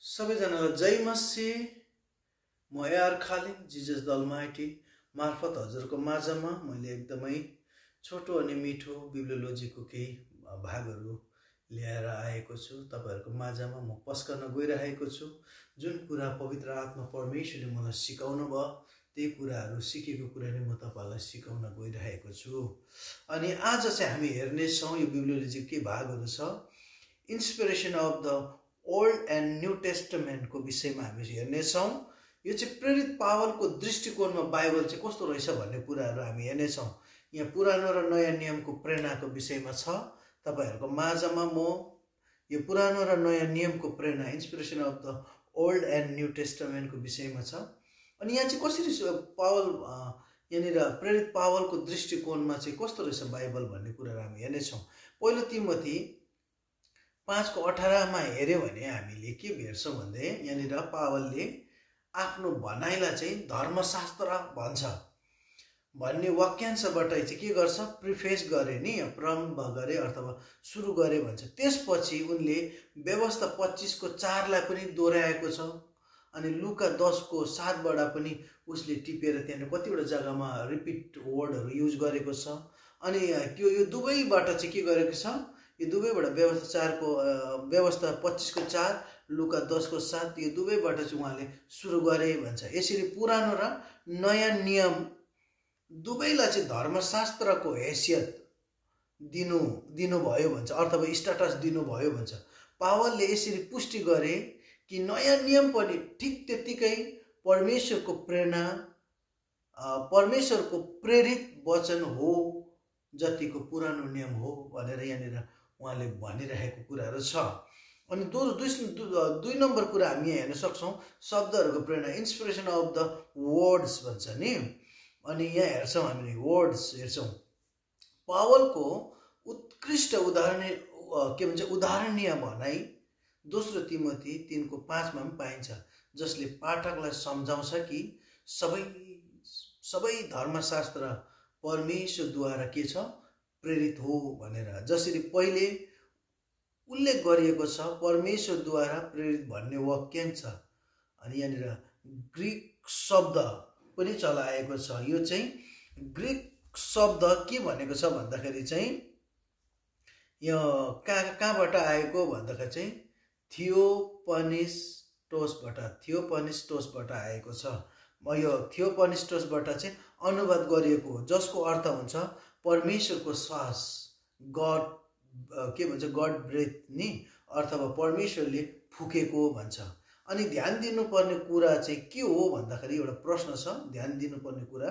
सबैजनालाई जय मसीह। म AR Khalid Jesus the Almighty मार्फत हजुरको माझमा मैले एकदमै छोटो अनि मिठो बिब्लियोलोजीको केही भागहरू ल्याएर आएको छु। तपाईहरुको माझमा म पस्कन गइरहेको छु। जुन कुरा पवित्र आत्मा परमेश्वरले मलाई सिकाउनु भयो त्यही कुराहरू सिकेको कुरा नै म तपाईहरुलाई सिकाउन गइरहेको छु। अनि आज चाहिँ हामी हेर्ने छौं यो बिब्लियोलोजीको के भागहरू छ। Inspiration of the old and new testament को विषयमा हामी हेर्ने छौं। यो चाहिँ प्रेरित पावलको दृष्टिकोणमा बाइबल चाहिँ कस्तो रहेछ भन्ने कुराहरू हामी हेर्ने छौं। यहाँ पुरानो र नयाँ नियमको प्रेरणाको विषयमा छ। तपाईहरुको माझमा म यो पुरानो र नयाँ नियमको प्रेरणा inspiration of the old and new testament को विषयमा छ। अनि यहाँ चाहिँ कसरी पावल यहाँनिर प्रेरित पावलको दृष्टिकोणमा चाहिँ कस्तो रहेछ बाइबल भन्ने कुराहरू हामी हेर्ने छौं। पहिलो तिमोथी 5:18 मा हेर्यो भने हामीले के भेट्छौं भन्दै यहाँनिर पावलले आफ्नो भनाइलाई चाहिँ धर्मशास्त्र भन्छ भन्ने वाक्यांशबाट चाहिँ के गर्छ प्रिफेस गरे नि प्रारम्भ गरे अथवा सुरु गरे भन्छ। त्यसपछि उनले व्यवस्था 25:4 लाई पनि दोहोर्याएको छ। अनि लुका 10:7 बाट पनि उसले टिपेर त्यहाँ कतिवटा जग्गामा रिपिट वर्डहरू युज गरेको छ। अनि त्यो यो दुवैबाट चाहिँ के गरेको छ यो दुवैबाट व्यवस्था 25:4 लुका 10:7 यो दुवैबाट चाहिँ उहाँले सुरु गरे भन्छ। यसरी पुरानो र नयाँ नियम दुवैलाई चाहिँ धर्मशास्त्रको हैसियत दिनु भयो भन्छ अथवा स्ट्याटस दिनु भयो भन्छ। पावलले यसरी पुष्टि गरे कि नयाँ नियम पनि ठीक त्यतिकै परमेश्वरको प्रेरणा परमेश्वरको प्रेरित वचन हो जतिको पुरानो नियम हो भनेर यहाँनिर उहाँले भनिरहेको कुराहरू छ। अनि दुई नम्बर कुरा हामी यहाँ हेर्न सक्छौं शब्दहरूको प्रेरणा इन्स्पिरेसन अफ द वर्ड्स भन्छ नि। अनि यहाँ हेर्छौं हामीले वर्ड्स हेर्छौं पावलको उत्कृष्ट उदाहरणीय भनाइ दोस्रो तिमोथी 3:5 मा पनि पाइन्छ जसले पाठकलाई सम्झाउँछ कि सबै धर्मशास्त्र परमेश्वरद्वारा के छ प्रेरित हो भनेर। जसरी पहिले उल्लेख गरिएको छ परमेश्वरद्वारा प्रेरित भन्ने वाक्यांश अनि यहाँनिर ग्रीक शब्द पनि चलाएको छ। यो चाहिँ ग्रीक शब्द के भनेको छ भन्दाखेरि चाहिँ यो कहाँबाट आएको भन्दाखेरि चाहिँ थियोपनिस्टोसबाट आएको छ। यो थियोपनिस्टोसबाट चाहिँ अनुवाद गरिएको हो जसको अर्थ हुन्छ परमेश्वरको श्वास गड गड ब्रेथ नि अथवा परमेश्वरले फुकेको भन्छ। अनि ध्यान दिनुपर्ने कुरा चाहिँ के हो भन्दाखेरि एउटा प्रश्न छ ध्यान दिनुपर्ने कुरा।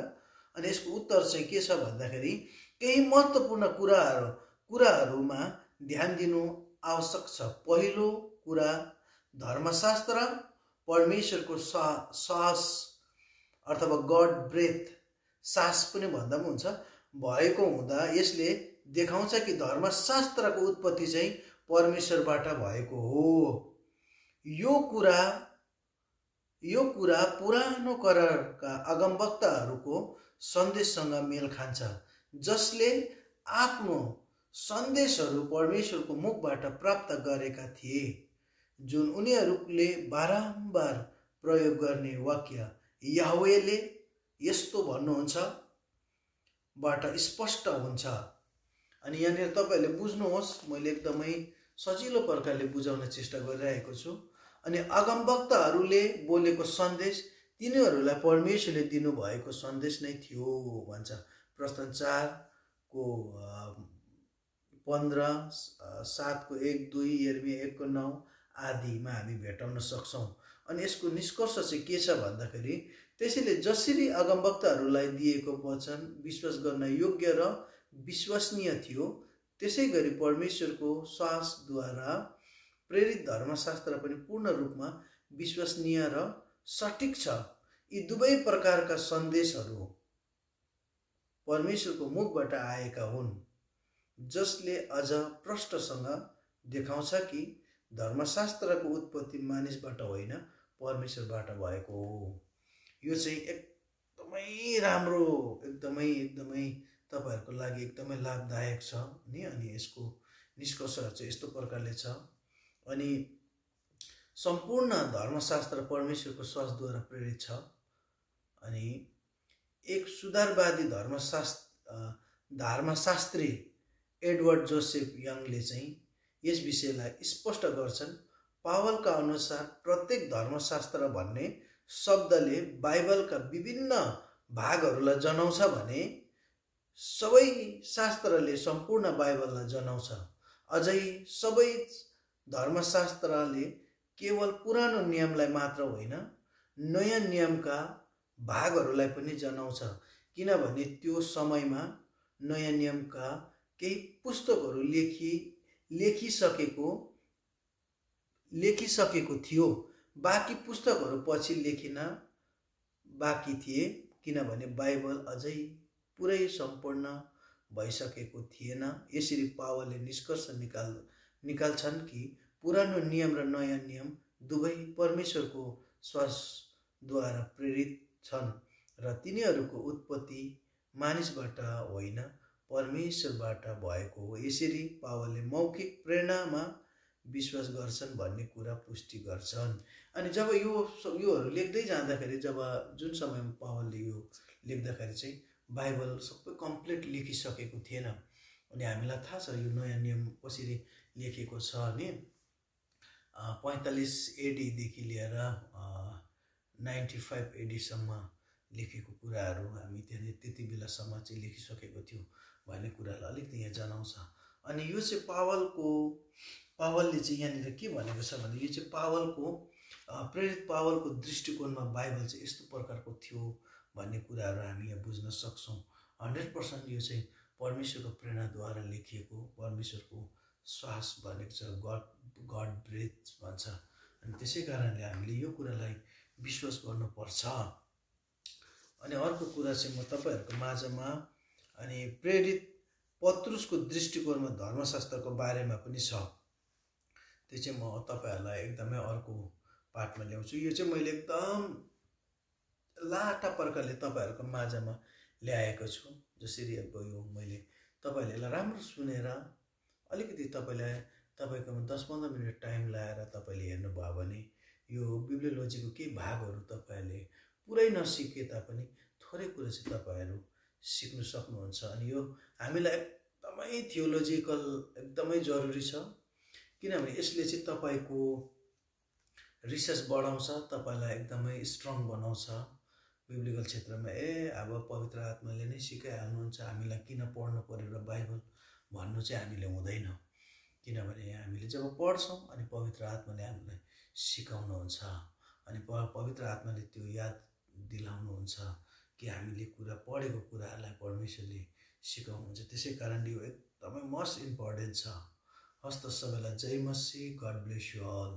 अनि यसको उत्तर चाहिँ के छ भन्दाखेरि केही महत्त्वपूर्ण कुराहरूमा ध्यान दिनु आवश्यक छ। पहिलो कुरा धर्मशास्त्र परमेश्वरको श्वास अथवा गड ब्रेथ सास पनि भन्दा पनि हुन्छ भएको हुँदा यसले देखाउँछ कि धर्मशास्त्रको उत्पत्ति चाहिँ परमेश्वरबाट भएको हो। यो कुरा पुरानो करारका अगमवक्ताहरूको सन्देशसँग मेल खान्छ जसले आफ्नो सन्देशहरू परमेश्वरको मुखबाट प्राप्त गरेका थिए जुन उनीहरूले बारम्बार प्रयोग गर्ने वाक्य याहवेले यस्तो भन्नुहुन्छ बाट स्पष्ट हुन्छ। अनि यहाँनिर तपाईहरुले बुझ्नुहोस् मैले एकदमै सजिलो प्रकारले बुझाउन चेष्टा गरिरहेको छु। अनि अगमवक्ताहरूले बोलेको सन्देश तिनीहरूलाई परमेश्वरले दिनुभएको सन्देश नै थियो भन्छ। प्रस्थान 4:15 7:1-2 यिर्मया 1:9 आदिमा हामी भेटाउन सक्छौं। अनि यसको निष्कर्ष चाहिँ के छ भन्दाखेरि त्यसैले जसरी अगमवक्ताहरूलाई दिएको वचन विश्वास गर्न योग्य र विश्वसनीय थियो त्यसैगरी परमेश्वरको श्वासद्वारा प्रेरित धर्मशास्त्र पनि पूर्ण रूपमा विश्वसनीय र सठिक छ। यी दुवै प्रकारका सन्देशहरू परमेश्वरको मुखबाट आएका हुन् जसले अझ प्रष्टसँग देखाउँछ कि धर्मशास्त्रको उत्पत्ति मानिसबाट होइन परमेश्वरबाट भएको हो। यो चाहिँ एकदमै राम्रो एकदमै तपाईहरुको लागि एकदमै लाभदायक छ नि। अनि यसको निष्कर्षहरू चाहिँ यस्तो प्रकारले छ। अनि सम्पूर्ण धर्मशास्त्र परमेश्वरको श्वासद्वारा प्रेरित छ। अनि एक सुधारवादी धर्मशास्त्री एडवर्ड जोसेफ यङले चाहिँ यस विषयलाई स्पष्ट गर्छन्। पावलका अनुसार प्रत्येक धर्मशास्त्र भन्ने शब्दले बाइबलका विभिन्न भागहरूलाई जनाउँछ भने सबै शास्त्रले सम्पूर्ण बाइबललाई जनाउँछ। अझै सबै धर्मशास्त्रले केवल पुरानो नियमलाई मात्र होइन, नयाँ नियमका भागहरूलाई पनि जनाउँछ, किनभने त्यो समयमा नयाँ नियमका केही पुस्तकहरू लेखिसकेको थियो। बाँकी पुस्तकहरू पछि लेखिन बाँकी थिए, किनभने बाइबल अझै पुरै सम्पूर्ण भइसकेको थिएन। यसरी पावलले निष्कर्ष निकाल्छन् कि पुरानो नियम र नयाँ नियम दुवै परमेश्वरको श्वासद्वारा प्रेरित छन् र तिनीहरूको उत्पत्ति मानिसबाट होइन, परमेश्वरबाट भएको हो। यसरी पावलले मौखिक प्रेरणामा विश्वास गर्छन् भन्ने कुरा पुष्टि गर्छन्। अनि जब योहरू लेख्दै जाँदाखेरि, जुन समयमा पावलले यो लेख्दाखेरि चाहिँ बाइबल सबै कम्प्लिट लेखिसकेको थिएन। अनि हामीलाई थाहा छ यो नयाँ नियम कसरी लेखेको छ भने 45 एडीदेखि लिएर 95 एडीसम्म लेखेको कुराहरू हामी त्यति बेलासम्म चाहिँ लेखिसकेको थियो भन्ने कुरालाई अलिकति यहाँ जनाउँछ। अनि यो चाहिँ पावलले चाहिँ यहाँनिर के भनेको छ भने यो चाहिँ प्रेरित पावलको दृष्टिकोणमा बाइबल चाहिँ यस्तो प्रकारको थियो भन्ने कुराहरू हामी यहाँ बुझ्न सक्छौँ। 100% यो चाहिँ परमेश्वरको प्रेरणाद्वारा लेखिएको, परमेश्वरको श्वास भनेको छ, गड ब्रेथ भन्छ। अनि त्यसै कारणले हामीले यो कुरालाई विश्वास गर्नुपर्छ। अनि अर्को कुरा चाहिँ म तपाईँहरूको माझमा अनि प्रेरित पत्रुसको दृष्टिकोणमा धर्मशास्त्रको बारेमा पनि छ, त्यो चाहिँ म तपाईँहरूलाई एकदमै अर्को पाठमा ल्याउँछु। यो चाहिँ मैले एकदम लाटा प्रकारले तपाईँहरूको माझमा ल्याएको छु। जसरी अब यो मैले तपाईँहरूले यसलाई राम्रो सुनेर अलिकति तपाईँकोमा 10-15 मिनट टाइम लगाएर तपाईँले हेर्नुभयो भने यो बिब्लियोलोजीको केही भागहरू तपाईँहरूले पुरै नसिके तापनि थोरै कुरा चाहिँ तपाईँहरू सिक्न सक्नुहुन्छ। अनि यो हामीलाई एकदमै थियोलोजिकल एकदमै जरुरी छ, किनभने यसले चाहिँ तपाईँको रिसर्च बढाउँछ, तपाईँलाई एकदमै स्ट्रङ बनाउँछ बिब्लिकल क्षेत्रमा। अब पवित्र आत्माले नै सिकाइहाल्नुहुन्छ हामीलाई किन पढ्नु पर्यो र बाइबल भन्नु चाहिँ हामीले हुँदैन, किनभने हामीले जब पढ्छौँ अनि पवित्र आत्माले हामीलाई सिकाउनुहुन्छ अनि पवित्र आत्माले त्यो याद दिलाउनुहुन्छ कि हामीले पढेको कुराहरूलाई परमेश्वरले सिकाउनुहुन्छ। त्यसै कारणले यो एकदमै मोस्ट इम्पोर्टेन्ट छ। हस्त सबैलाई जय मसीह, गड ब्लेस यु अल।